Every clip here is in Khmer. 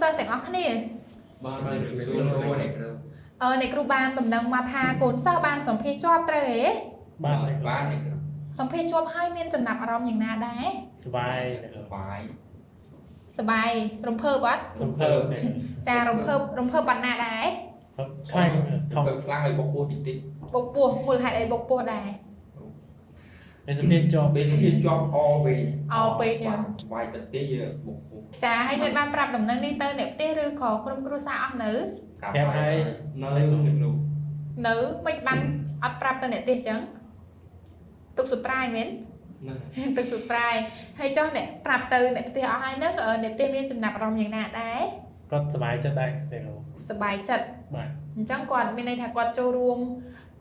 សិស្សទាំងអស់គ្នា បាទជំរាបសួរអ្នកគ្រូ អឺអ្នកគ្រូបានដំណឹងមកថាកូនសិស្សបានសម្ភាសជាប់ត្រូវទេ បាទអ្នកគ្រូ បាទអ្នកគ្រូ សម្ភាសជាប់ហើយមានចំណាប់អារម្មណ៍យ៉ាងណាដែរ សប្បាយអ្នកគ្រូ បាយ សប្បាយរំភើបអត់ សំភើបអ្នកគ្រូ ចារំភើបរំភើបបណ្ណាដែរ ខ្លាំងថង ទៅខ្លាំងឲ្យបុកពោះតិចតិច បុកពោះមូលហេតុអីបុកពោះដែរ ពេលសម្ភាសជាប់ ពេលវាជាប់អវិញ អោពេកញ៉ឹង វាយតិចតិចយើងបុកពោះ ចាហើយមានបានប្រាប់ដំណឹងនេះទៅអ្នកផ្ទះឬក៏ក្រុមគ្រួសារអស់នៅ ប្រាប់ហើយ នៅអ្នកគ្រូ នៅមិនបានអត់ប្រាប់ទៅអ្នកផ្ទះចឹងទុក surprise មែន នៅ ទុក surprise ហើយចុះអ្នកប្រាប់ទៅអ្នកផ្ទះអស់ហើយហ្នឹងអឺអ្នកផ្ទះមានចំណាប់អារម្មណ៍យ៉ាងណាដែរ គាត់សប្បាយចិត្តដែរអ្នកគ្រូ សប្បាយចិត្ត បាទ អញ្ចឹងគាត់មានន័យថាគាត់ចូលរួម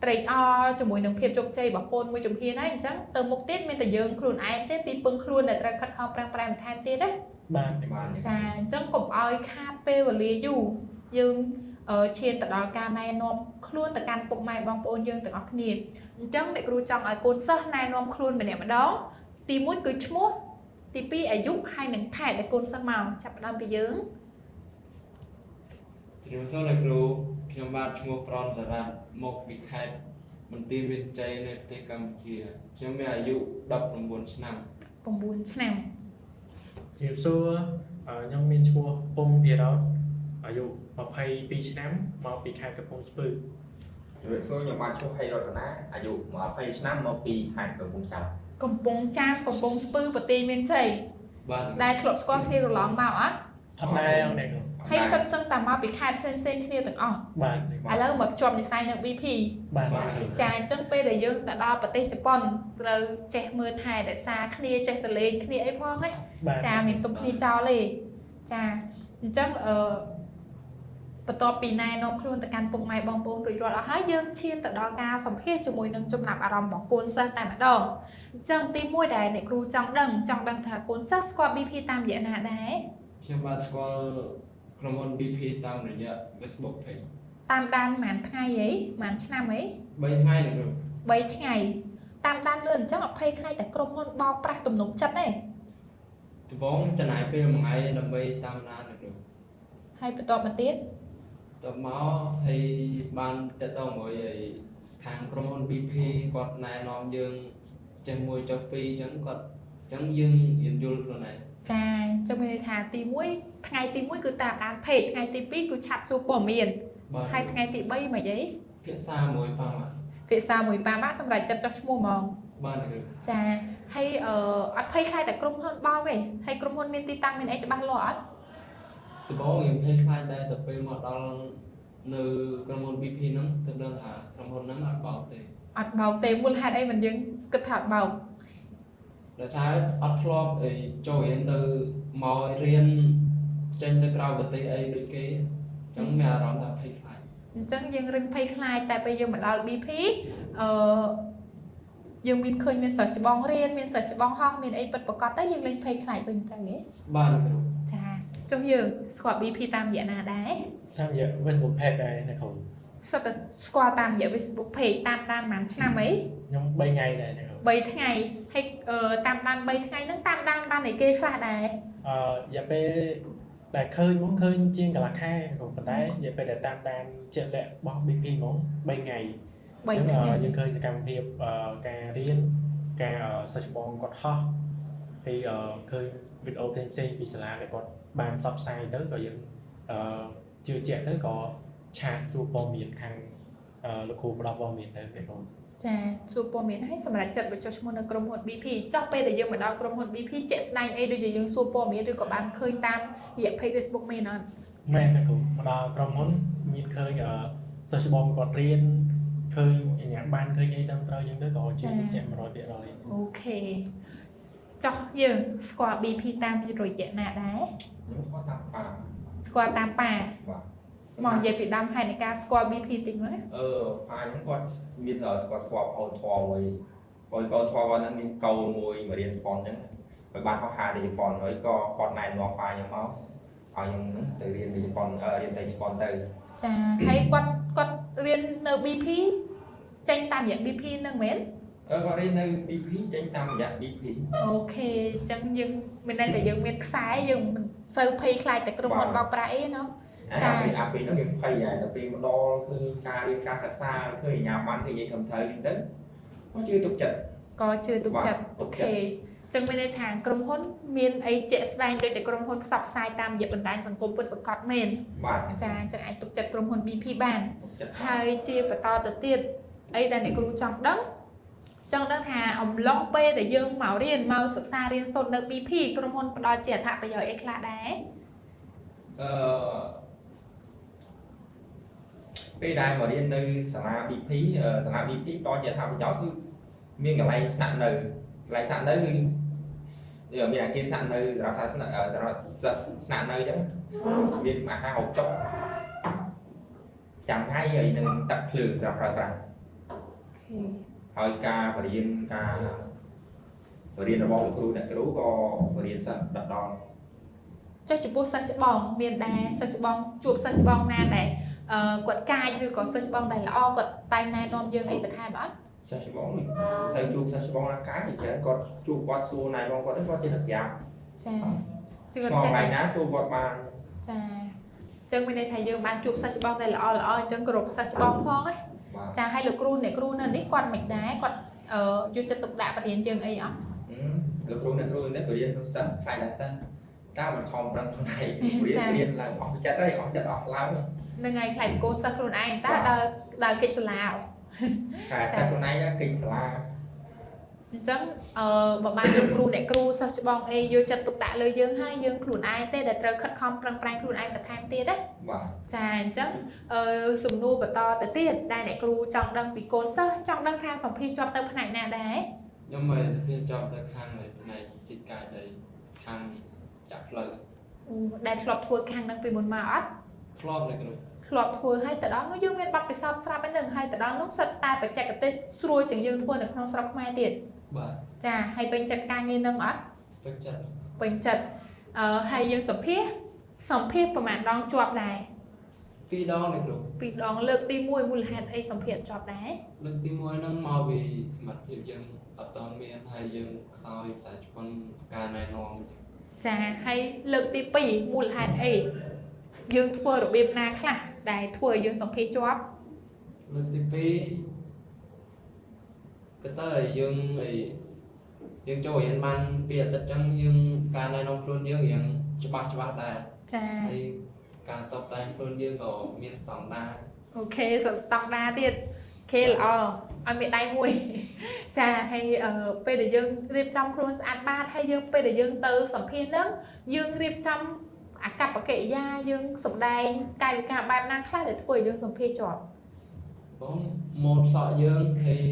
ត្រេកអរជាមួយនឹងភាពជោគជ័យរបស់កូនមួយជំហានហើយអញ្ចឹងទៅមុខទៀតមានតែយើងខ្លួនឯងទេទីពឹងខ្លួនដែលត្រូវខិតខំប្រឹងប្រែងបន្ថែមទៀតណា បាទអ្នកគ្រូ បាទ ចាអញ្ចឹងកុំឲ្យខាតពេលវេលាយូរយើងឈានទៅដល់ការណែនាំខ្លួនទៅកាន់ពុកម៉ែបងប្អូនយើងទាំងអស់គ្នាអញ្ចឹងអ្នកគ្រូចង់ឲ្យកូនសិស្សណែនាំខ្លួនម្នាក់ម្ដងទី1គឺឈ្មោះទី2អាយុហើយនិងខេត្តដែលកូនសិស្សមកចាប់ផ្ដើមពីយើង ជំរាបសួរអ្នកគ្រូខ្ញុំបាទឈ្មោះប្រនសារ៉ាត់មកពីខេត្តបន្ទាយមានជ័យនៃប្រទេសកម្ពុជាខ្ញុំមានអាយុ19ឆ្នាំ 9ឆ្នាំ ជំរាបសួរខ្ញុំមានឈ្មោះពងភិរតអាយុ22ឆ្នាំមកពីខេត្តកំពង់ស្ពឺ ជំរាបសួរខ្ញុំបាទឈ្មោះហៃរតនាអាយុ20ឆ្នាំមកពីខេត្តកំពង់ចាម កំពង់ចាមកំពង់ស្ពឺបន្ទាយមានជ័យ បាទ ដែលធ្លាប់ស្គាល់គ្នាកន្លងមកអត់ អត់ដែរអ្នកគ្រូ ហើយសិតសឹងតែមកពីខេត្តផ្សេងផ្សេងៗគ្នាទាំងអស់ បាទអ្នកគ្រូ ឥឡូវមកភ្ជាប់និស្ស័យនៅ BP បាទអ្នកគ្រូ ចាអញ្ចឹងពេលដែលយើងទៅដល់ប្រទេសជប៉ុនត្រូវចេះមើលថែរក្សាគ្នាចេះទៅលេងគ្នាអីផងហ៎ បាទ ចាមានទុំគ្នាចោលទេចាអញ្ចឹងអឺបន្ទាប់ពីណែនាំខ្លួនទៅកាន់ពុកម៉ែបងប្អូនរួចរាល់អស់ហើយយើងឈានទៅដល់ការសម្ភាសជាមួយនឹងចំណាប់អារម្មណ៍របស់កូនសិស្សតែម្ដងអញ្ចឹងទីមួយដែលអ្នកគ្រូចង់ដឹងចង់ដឹងថាកូនសិស្សស្គាល់ BP តាមរយៈណាដែរ ខ្ញុំបាទស្គាល់ក្រុមហ៊ុន BP តាមរយៈ Facebook page តាមដានប្រហែលថ្ងៃអីប្រហែលឆ្នាំអី 3ថ្ងៃអ្នកគ្រូ 3ថ្ងៃតាមដានលឿនអញ្ចឹងអភ័យខ្លាចតែក្រុមហ៊ុនបោកប្រាស់ទំនុកចិត្តទេ ដំបូងចំណាយពេលមួយថ្ងៃដើម្បីតាមដានអ្នកគ្រូ ហើយបន្ទាប់មកទៀត តមកហើយបានតទៅមួយឯខាងក្រុមហ៊ុន BP គាត់ណែនាំយើងចេះមួយចុះពីរអញ្ចឹងគាត់អញ្ចឹងយើងរៀនយល់ខ្លួនឯង ចាអញ្ចឹងមានន័យថាទី1ថ្ងៃទី1គឺតាមដាន page ថ្ងៃទី2គឺឆាប់សួរព័ត៌មាន បាទ ហើយថ្ងៃទី3មិនអី ភាសាមួយប៉ាម៉ាក់ ភាសាមួយប៉ាម៉ាក់សម្រាប់ចិត្តចុះឈ្មោះហ្មង បាទគឺ ចាហើយអឺអត់ភ័យខ្លាចតែក្រុមហ៊ុនបោកទេហើយក្រុមហ៊ុនមានទីតាំងមានអីច្បាស់លាស់អត់ ដំបូងខ្ញុំភ័យខ្លាចដែរតែពេលមកដល់នៅក្រុមហ៊ុន BP ហ្នឹងទើបដឹងថាក្រុមហ៊ុនហ្នឹងអត់បោកទេ អត់បោកទេមូលហេតុអីមិនយើងគិតថាអត់បោក ដោយសារអត់ធ្លាប់អីចូលរៀនទៅមករៀនចេញទៅក្រៅប្រទេសអីដូចគេអញ្ចឹងមានអារម្មណ៍ថាភ័យខ្លាច អញ្ចឹងយើងរឹងភ័យខ្លាចតែពេលយើងមកដល់ BP អឺយើងមានឃើញមានសិស្សច្បងរៀនមានសិស្សច្បងហោះមានអីពិតប្រាកដទៅយើងលេងភ័យខ្លាចវិញទៅហ៎ បាទលោកគ្រូ ចាចុះយើងស្គាល់ BP តាមរយៈណាដែរ តាមរយៈ Facebook page ដែរអ្នកគ្រូ សុទ្ធតែស្គាល់តាមរយៈ Facebook page តាមដានប្រហែលឆ្នាំអី ខ្ញុំ3ថ្ងៃដែរអ្នកគ្រូ 3ថ្ងៃហើយតាមដាន3ថ្ងៃហ្នឹងតាមដានបានអីគេខ្លះដែរ រយៈពេលដែលឃើញហ្មងឃើញជាងកន្លះខែអ្នកគ្រូប៉ុន្តែរយៈពេលដែលតាមដានជាក់លាក់របស់ BP ហ្មង3ថ្ងៃ 3ថ្ងៃ យើងឃើញសកម្មភាពការរៀនការសិស្សច្បងគាត់ហោះហើយឃើញវីដេអូផ្សេងៗពីសាលាដែលគាត់បានផ្សព្វផ្សាយទៅក៏យើងជឿជាក់ទៅក៏ឆាតសួរព័ត៌មានខាងលោកគ្រូផ្ដល់ព័ត៌មានទៅអ្នកគ្រូ ចាសួរព័ត៌មានហើយសម្រាប់ចិត្តបញ្ចុះឈ្មោះនៅក្រុមហ៊ុន BP ចុះពេលដែលយើងមកដល់ក្រុមហ៊ុន BP ជាក់ស្ដែងអីដូចជាយើងសួរព័ត៌មានឬក៏បានឃើញតាមរយៈ page Facebook មែនអត់ មែនអ្នកគ្រូមកដល់ក្រុមហ៊ុនមានឃើញសិស្សច្បងគាត់រៀនឃើញអាជ្ញាប័ណ្ណឃើញអីតាមត្រូវយ៉ាងទៅក៏ជឿជាក់100% OK ចុះយើងស្គាល់ BP តាមរយៈណាដែរ ខ្ញុំស្គាល់តាមប៉ា ស្គាល់តាមប៉ា បាទ មកនិយាយពីដើមហេតុនៃការស្គាល់ BP តិចមើល អឺប៉ាខ្ញុំគាត់មានស្គាល់ស្គាល់បងធေါ်មួយបងបងធေါ်គាត់ហ្នឹងមានកូនមួយមករៀនជប៉ុនអញ្ចឹងហើយបានហោះហើរទៅជប៉ុនហើយក៏គាត់ណែនាំប៉ាខ្ញុំមកឲ្យខ្ញុំហ្នឹងទៅរៀនទៅជប៉ុនរៀនទៅជប៉ុនទៅ ចាហើយគាត់គាត់រៀននៅ BP ចេញតាមរយៈ BP ហ្នឹងមែន គាត់រៀននៅ BP ចេញតាមរយៈ BP OK អញ្ចឹងយើងមានន័យតែយើងមានខ្សែយើងមិនសូវភ័យខ្លាចតែក្រុមហ៊ុនបោកប្រាស់អីណោះ ចាអាពេលនោះយើងភ័យហើយដល់ពេលមកដល់ឃើញការរៀនការសិក្សាឃើញអាជ្ញាប័ណ្ណឃើញនិយាយត្រឹមត្រូវអញ្ចឹងទៅក៏ជឿទុកចិត្ត ក៏ជឿទុកចិត្ត OK ចឹងមានន័យថាក្រុមហ៊ុនមានអីជាក់ស្ដែងដូចតែក្រុមហ៊ុនផ្សព្វផ្សាយតាមរយៈបណ្ដាញសង្គមពិតប្រាកដមែន បាទ ចាអញ្ចឹងអាចទុកចិត្តក្រុមហ៊ុន BP បានហើយជាបន្តទៅទៀតអីដែលអ្នកគ្រូចង់ដឹងថាអំឡុងពេលដែលយើងមករៀនមកសិក្សារៀនសូត្រនៅ BP ក្រុមហ៊ុនផ្ដល់ជាអត្ថប្រយោជន៍អីខ្លះដែរ ពេលដែលមករៀននៅសាលា BP សាលា BP ផ្ដល់ជាអត្ថប្រយោជន៍គឺមានកន្លែងស្នាក់នៅកន្លែងស្នាក់នៅគឺមានអាគារស្នាក់នៅសម្រាប់ស្នាក់ស្នាក់នៅអញ្ចឹងមានអាហារហូបចុកចាំថ្ងៃហើយនឹងទឹកភ្លើងសម្រាប់ប្រើប្រាស់ហើយការបរៀនការបរៀនរបស់លោកគ្រូអ្នកគ្រូក៏បរៀនសិស្សដល់ ចុះចំពោះសិស្សច្បងមានដែរសិស្សច្បងជួបសិស្សច្បងណាដែលគាត់កាចឬក៏សិស្សច្បងដែលល្អគាត់តែងណែនាំយើងអីបន្ថែមអត់ សិស្សច្បងទៅជួបសិស្សច្បងណាកាចគាត់ជួបគាត់សួរណែនាំគាត់គាត់ចេះតែប្រាប់ ចាជឿ គាត់ចេះតែណាសួរគាត់បាន ចាចឹងមានន័យថាយើងបានជួបសិស្សច្បងដែលល្អល្អអញ្ចឹងគោរពសិស្សច្បងផងឯងចាឲ្យលោកគ្រូអ្នកគ្រូនៅនេះគាត់មិនដែរគាត់យកចិត្តទុកដាក់បរៀនយើងអីអត់ លោកគ្រូអ្នកគ្រូនេះបរៀនសិស្សខ្លាចតែសិស្សតើមិនខំប្រឹងខ្លួនឯងរៀនឡើងអស់ចិត្តហើយអស់ចិត្តអស់ឡើង ហ្នឹងហើយខ្លាចកូនសិស្សខ្លួនឯងតើដើរកិច្ចសាលា តែសិស្សខ្លួនឯងកិច្ចសាលា អញ្ចឹងបើបានលោកគ្រូអ្នកគ្រូសិស្សច្បងអីយកចិត្តទុកដាក់លើយើងហើយយើងខ្លួនឯងទេដែលត្រូវខិតខំប្រឹងប្រែងខ្លួនឯងបន្ថែមទៀតណា បាទ ចាអញ្ចឹងសំណួរបន្តទៅទៀតដែលអ្នកគ្រូចង់ដឹងពីកូនសិស្សចង់ដឹងថាសម្ភារជាប់ទៅផ្នែកណាដែរ ខ្ញុំមកសម្ភារជាប់ទៅខាងផ្នែកចិត្តកាយដីខាងចាក់ផ្លូវ ដែលធ្លាប់ធ្វើខាងនឹងពីមុនមកអត់ ធ្លាប់អ្នកគ្រូ ធ្លាប់ធ្វើឲ្យទៅដល់នោះយើងមានបទពិសោធន៍ស្រាប់ហើយនឹងហើយទៅដល់នោះសិតតែបច្ចេកទេសស្រួលជាងយើងធ្វើនៅក្នុងស្រុកខ្មែរទៀត បាទ ចាហើយពេញចិត្តការងារនឹងអត់ ពេញចិត្ត ពេញចិត្តហើយយើងសម្ភារប្រហែលដងជាប់ដែរ 2ដងអ្នកគ្រូ 2ដងលើកទី1មូលហេតុអីសម្ភារជាប់ដែរ លើកទី1ហ្នឹងមកពីសមត្ថភាពយើងអត់ទាន់មានហើយយើងខ្សោយភាសាជប៉ុនការណែនាំ ចាហើយលើកទី2មូលហេតុអីយើងធ្វើរបៀបណាខ្លះដែលធ្វើឲ្យយើងសម្ភារជាប់ លើកទី2ក៏ទៅយើងអីយើងចូលរៀនបានពីអាទិត្យចឹងយើងការណែនាំខ្លួនយើងរៀងច្បាស់ដែរ ចា ហើយការតបតែងខ្លួនយើងក៏មានស្តង់ដារ OK ស្តង់ដារទៀតគេល្អឲ្យមានដៃមួយចាហើយពេលដែលយើងរៀបចំខ្លួនស្អាតបាតហើយយើងពេលដែលយើងទៅសម្ភារហ្នឹងយើងរៀបចំអាកប្បកិរិយាយើងសម្ដែងកាយវិការបែបណាខ្លះដែលធ្វើឲ្យយើងសម្ភារជាប់ បងម៉ូតសក់យើងហើយ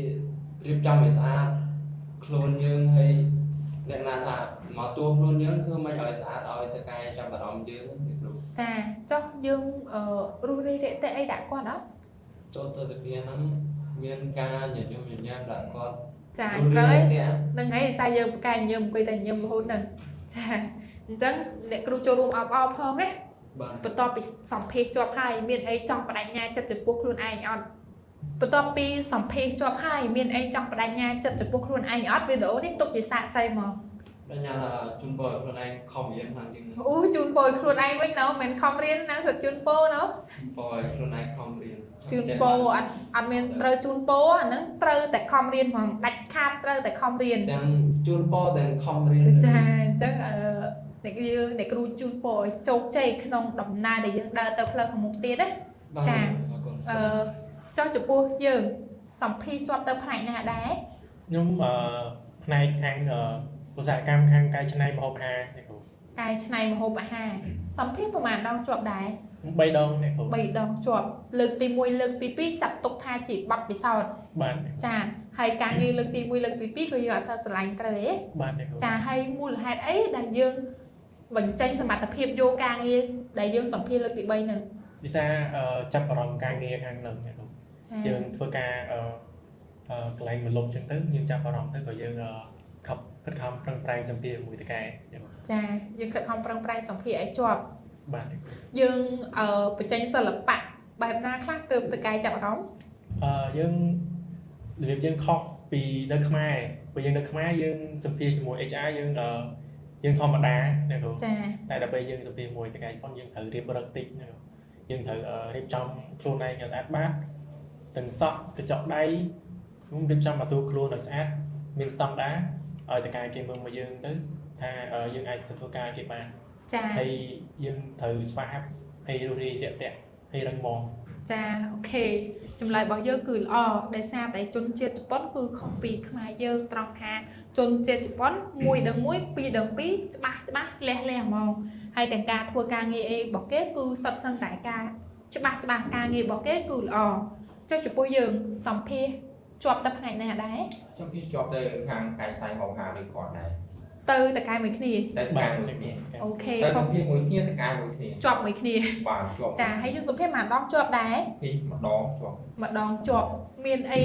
រៀបចំឲ្យស្អាតខ្លួនយើងហើយលក្ខណៈថាមកតួខ្លួនយើងធ្វើមិនឲ្យស្អាតឲ្យតកែចាប់អារម្មណ៍យើងគ្រូ ចាចុះយើងរុះរាយរាក់ទាក់អីដាក់គាត់អត់ ចូលទៅសភាហ្នឹងមានការញញឹមញញែមដាក់គាត់ ចាត្រូវហ្នឹងហើយសារយើងប្រកែកញឹមអង្គុយតែញឹមរហូតហ្នឹងចាអញ្ចឹងអ្នកគ្រូចូលរួមអបអរផងណាបន្ទាប់ពីសម្ភារជាប់ហើយមានអីចង់បដិញ្ញាចិត្តចំពោះខ្លួនឯងអត់បន្ទាប់ពីសម្ភារជាប់ហើយមានអីចង់បដិញ្ញាចិត្តចំពោះខ្លួនឯងអត់វីដេអូនេះទុកជាសាកសីមក បដិញ្ញាថាជូនពរខ្លួនឯងខំរៀនខ្លាំងជាងនេះ អូជូនពរខ្លួនឯងវិញណ៎មិនខំរៀនណាសិតជូនពរណ៎ ពរឲ្យខ្លួនឯងខំរៀន ជូនពរអត់មានត្រូវជូនពរអាហ្នឹងត្រូវតែខំរៀនហ្មងដាច់ខាតត្រូវតែខំរៀន ទាំងជូនពរទាំងខំរៀន ចាអញ្ចឹងអ្នកយើងអ្នកគ្រូជូនពរឲ្យជោគជ័យក្នុងដំណើរដែលយើងដើរទៅផ្លូវខាងមុខទៀតណា ចាចុះចំពោះយើងសម្ភារជាប់ទៅផ្នែកណាដែរ ខ្ញុំផ្នែកខាងឧស្សាហកម្មខាងកែច្នៃម្ហូបអាហារអ្នកគ្រូ កែច្នៃម្ហូបអាហារសម្ភារប្រហែលដងជាប់ដែរ 3ដងអ្នកគ្រូ 3ដងជាប់លើកទី1លើកទី2ចាត់ទុកថាជាបទពិសោធន៍ បាទ ចាហើយការងារលើកទី1លើកទី2ក៏យើងអត់សូវស្រឡាញ់ត្រូវទេ បាទអ្នកគ្រូ ចាហើយមូលហេតុអីដែលយើងបញ្ចេញសមត្ថភាពយកការងារដែលយើងសម្ភារលើកទី3ហ្នឹង ពិសាចាប់អារម្មណ៍ការងារខាងហ្នឹងអ្នកគ្រូយើងធ្វើការកន្លែងមលុបចឹងទៅយើងចាប់អារម្មណ៍ទៅក៏យើងខិតខំប្រឹងប្រែងសម្ភារមួយតកែ ចាយើងខិតខំប្រឹងប្រែងសម្ភារឲ្យជាប់ បាទ យើងបញ្ចេញសិល្បៈបែបណាខ្លះទើបតកែចាប់អារម្មណ៍ យើងរបៀបយើងខុស ពីនៅខ្មែរបើយើងនៅខ្មែរយើងសម្ភាសជាមួយ HR យើងអឺយើងធម្មតាណាគ្រូ ចា តែដល់ពេលយើងសម្ភាសមួយតកែជប៉ុនយើងត្រូវរៀបរឹកតិចណាគ្រូយើងត្រូវរៀបចំខ្លួនឯងឲ្យស្អាតបាតទាំងសក់កញ្ចក់ដៃខ្ញុំរៀបចំអាទូខ្លួនឲ្យស្អាតមានស្តង់ដាឲ្យតកែគេមើលមកយើងទៅថាយើងអាចទៅធ្វើការគេបាន ចា ហើយយើងត្រូវស្វាហាប់ហើយរួសរាយរាក់ទាក់ហើយរឹងមាំ ចាអូខេចម្លើយរបស់យើងគឺល្អដោយសារតែជនជាតិជប៉ុនគឺខុសពីខ្មែរយើងត្រង់ថាជនជាតិជប៉ុន1ដឹង1 2ដឹង2ច្បាស់ច្បាស់លះលះហ្មងហើយទាំងការធ្វើការងារអីរបស់គេគឺសុទ្ធសឹងតែការច្បាស់ច្បាស់ការងាររបស់គេគឺល្អចុះចំពោះយើងសម្ភាសជាប់តែផ្នែកណាដែរ សម្ភាសជាប់ទៅខាងកែច្នៃហូបអាហារដូចគាត់ដែរ ទៅតកែមួយគ្នា តែតកែមួយគ្នា អូខេ តែសម្ភាសមួយគ្នាតកែមួយគ្នា ជាប់មួយគ្នា បាទជាប់ ចាហើយយើងសម្ភាសម្ដងជាប់ដែរ ពីម្ដងជាប់ ម្ដងជាប់មានអី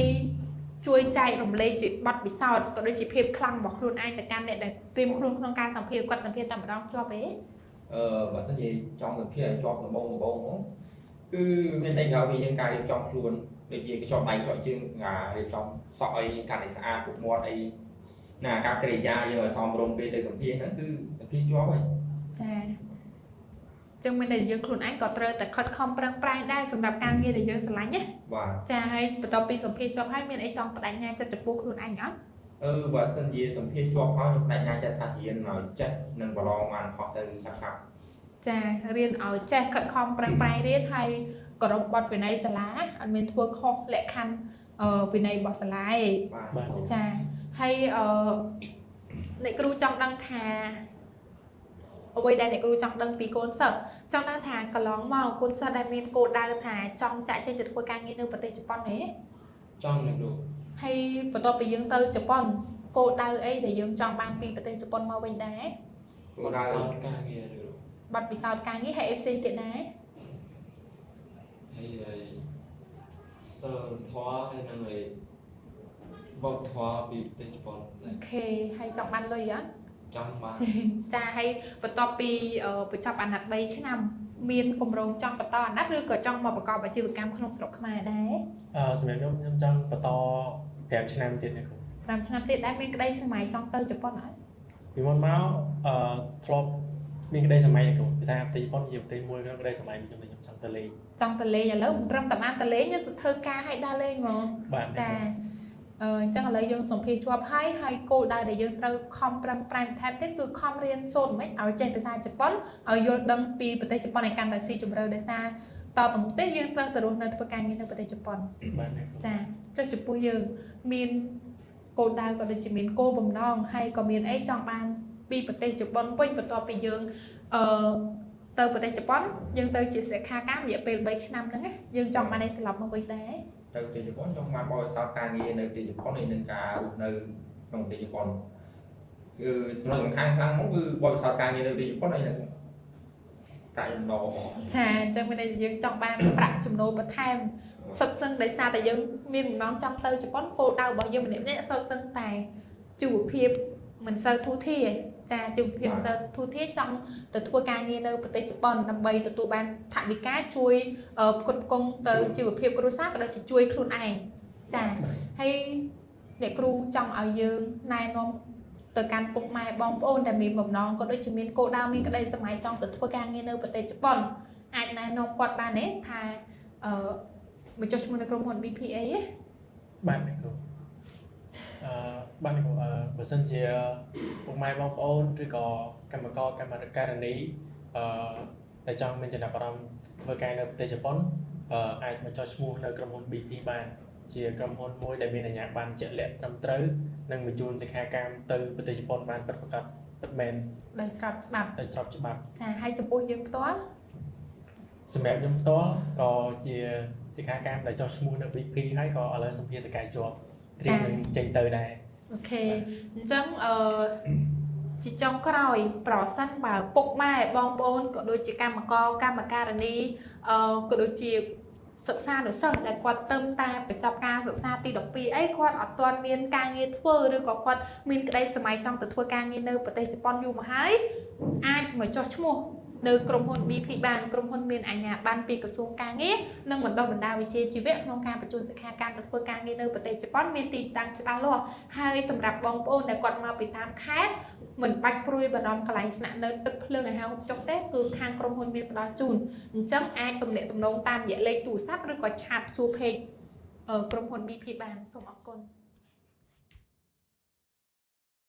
ជួយចែករំលែកជាបទពិសោធន៍ក៏ដូចជាភាពខ្លាំងរបស់ខ្លួនឯងទៅកាន់អ្នកដែលត្រៀមខ្លួនក្នុងការសម្ភាសគាត់សម្ភាសតែម្ដងជាប់ទេ បើសិនជាចង់សម្ភាសឲ្យជាប់ដំបងដំបងហ្មងគឺមានអីក្រៅពីយើងការរៀបចំខ្លួនដូចជាកញ្ចក់ដៃកញ្ចក់ជើងការរៀបចំសក់អីកាន់តែស្អាតពុកមាត់អីណាអាកប្បកិរិយាយើងឲ្យសមរម្យពេលទៅសម្ភាសហ្នឹងគឺសម្ភាសជាប់ហើយ ចាចឹងមានតែយើងខ្លួនឯងក៏ត្រូវតែខិតខំប្រឹងប្រែងដែរសម្រាប់ការងារដែលយើងស្រឡាញ់ណា បាទ ចាហើយបន្ទាប់ពីសម្ភាសជាប់ហើយមានអីចង់បដិញ្ញាចិត្តចំពោះខ្លួនឯងអត់ បើសិនជាសម្ភាសជាប់ហើយខ្ញុំបដិញ្ញាចិត្តថារៀនឲ្យចេះនិងប្រឡងបានហោះទៅឆាប់ឆាប់ ចារៀនឲ្យចេះខិតខំប្រឹងប្រែងរៀនហើយគោរពបទវិន័យសាលាអត់មានធ្វើខុសលក្ខខណ្ឌវិន័យរបស់សាលាទេ បាទ បាទ ចាហើយអ្នកគ្រូចង់ដឹងថាអ្វីដែលអ្នកគ្រូចង់ដឹងពីកូនសិស្សចង់ដឹងថាកន្លងមកកូនសិស្សដែលមានគោលដៅថាចង់ចាក់ចេញទៅធ្វើការងារនៅប្រទេសជប៉ុនទេ ចង់អ្នកគ្រូ ហើយបន្ទាប់ពីយើងទៅជប៉ុនគោលដៅអីដែលយើងចង់បានពីប្រទេសជប៉ុនមកវិញដែរ គោលដៅ សោតការងារអ្នកគ្រូ បទពិសោធន៍ការងារហើយអីផ្សេងទៀតដែរ ហើយហើយសិលធម៌ហើយនឹងហើយវប្បធម៌ពីប្រទេសជប៉ុន អូខេហើយចង់បានលុយអត់ ចង់បាន ចាហើយបន្ទាប់ពីបញ្ចប់អាណត្តិ3ឆ្នាំមានគម្រោងចង់បន្តអាណត្តិឬក៏ចង់មកប្រកបអាជីវកម្មក្នុងស្រុកខ្មែរដែរ សម្រាប់ខ្ញុំខ្ញុំចង់បន្ត5ឆ្នាំទៀតណាគ្រូ 5ឆ្នាំទៀតដែរមានក្តីស្រមៃចង់ទៅជប៉ុនអត់ ពីមុនមកធ្លាប់មានក្តីស្រមៃណាគ្រូគឺថាប្រទេសជប៉ុនជាប្រទេសមួយក្នុងក្តីស្រមៃខ្ញុំដែលខ្ញុំចង់ទៅលេង ចង់ទៅលេងឥឡូវមិនត្រឹមតែបានទៅលេងយើងទៅធ្វើការឲ្យដើរលេងហ្មង បាទ ចាអញ្ចឹងឥឡូវយើងសម្ភាសជាប់ហើយហើយគោលដៅដែលយើងត្រូវខំប្រឹងប្រែងបន្ថែមទៀតគឺខំរៀនសូត្រមិនឲ្យចេះភាសាជប៉ុនឲ្យយល់ដឹងពីប្រទេសជប៉ុនឲ្យកាន់តែស៊ីជម្រៅដោយសារតទៅមុខទៀតយើងត្រូវទៅរស់នៅធ្វើការងារនៅប្រទេសជប៉ុន បាទណាគ្រូ ចាចុះចំពោះយើងមានគោលដៅក៏ដូចជាមានគោលបំណងហើយក៏មានអីចង់បានពីប្រទេសជប៉ុនវិញបន្ទាប់ពីយើងអឺទៅប្រទេសជប៉ុនយើងទៅជាសិក្ខាកាមរយៈពេល3ឆ្នាំហ្នឹងណាយើងចង់បានអីត្រឡប់មកវិញដែរ ទៅប្រទេសជប៉ុនចង់បានបរិស័ទការងារនៅប្រទេសជប៉ុនហើយនឹងការរស់នៅក្នុងប្រទេសជប៉ុនគឺចំណុចសំខាន់ខ្លាំងមកគឺបរិស័ទការងារនៅប្រទេសជប៉ុនហើយនឹងប្រាក់ចំណូល ចាអញ្ចឹងមានន័យថាយើងចង់បានប្រាក់ចំណូលបន្ថែមសុទ្ធសឹងដោយសារតែយើងមានបំណងចង់ទៅជប៉ុនគោលដៅរបស់យើងម្នាក់ៗសុទ្ធសឹងតែជីវភាពមិនសូវធូរធារចាជីវភាពមិនសូវធូរធារចង់ទៅធ្វើការងារនៅប្រទេសជប៉ុនដើម្បីទទួលបានថវិកាជួយផ្គត់ផ្គង់ទៅជីវភាពគ្រួសារក៏ដូចជាជួយខ្លួនឯងចាហើយអ្នកគ្រូចង់ឲ្យយើងណែនាំទៅកាន់ពុកម៉ែបងប្អូនដែលមានបំណងក៏ដូចជាមានគោលដៅមានក្តីស្រមៃចង់ទៅធ្វើការងារនៅប្រទេសជប៉ុនអាចណែនាំគាត់បានទេថាមកចុះឈ្មោះនៅក្រុមហ៊ុន BPA ទេ បាទណាគ្រូបាទណាគ្រូបើសិនជាពុកម៉ែបងប្អូនឬក៏កម្មករកម្មការិនីដែលចង់មានចំណាប់អារម្មណ៍ធ្វើការនៅប្រទេសជប៉ុនអាចមកចុះឈ្មោះនៅក្រុមហ៊ុន BP បានជាក្រុមហ៊ុនមួយដែលមានអាជ្ញាប័ណ្ណជាក់លាក់ត្រឹមត្រូវនិងបញ្ជូនសិក្ខាកាមទៅប្រទេសជប៉ុនបានពិតប្រាកដពិតមែន ដោយស្របច្បាប់ ដោយស្របច្បាប់ ចាហើយចំពោះយើងផ្ទាល់ សម្រាប់ខ្ញុំផ្ទាល់ក៏ជាសិក្ខាកាមដែលចុះឈ្មោះនៅ BP ហើយក៏ឥឡូវសម្ភារតកែជាប់ត្រៀមនឹងចេញទៅដែរ អូខេអញ្ចឹងជាចុងក្រោយប្រសិនបើពុកម៉ែបងប្អូនក៏ដូចជាកម្មករកម្មការិនីក៏ដូចជាសិក្សានុសិស្សដែលគាត់ទៅតែបញ្ចប់ការសិក្សាទី12អីគាត់អត់ទាន់មានការងារធ្វើឬក៏គាត់មានក្តីស្រមៃចង់ទៅធ្វើការងារនៅប្រទេសជប៉ុនយូរមកហើយអាចមកចុះឈ្មោះ នៅក្រុមហ៊ុន BP បានក្រុមហ៊ុនមានអាជ្ញាប័ណ្ណពីក្រសួងការងារនិងបណ្ដុះបណ្ដាលវិជ្ជាជីវៈក្នុងការបញ្ជូនសិក្ខាកាមទៅធ្វើការងារនៅប្រទេសជប៉ុនមានទីតាំងច្បាស់លាស់ហើយសម្រាប់បងប្អូនដែលគាត់មកពីតាមខេត្តមិនបាច់ព្រួយបារម្ភកន្លែងស្នាក់នៅទឹកភ្លើងអាហារហូបចុកទេគឺខាងក្រុមហ៊ុនមានផ្ដល់ជូនអញ្ចឹងអាចទំនាក់ទំនងតាមរយៈលេខទូរស័ព្ទឬក៏ឆាតសួរ page ក្រុមហ៊ុន BP បានសូមអរគុណ។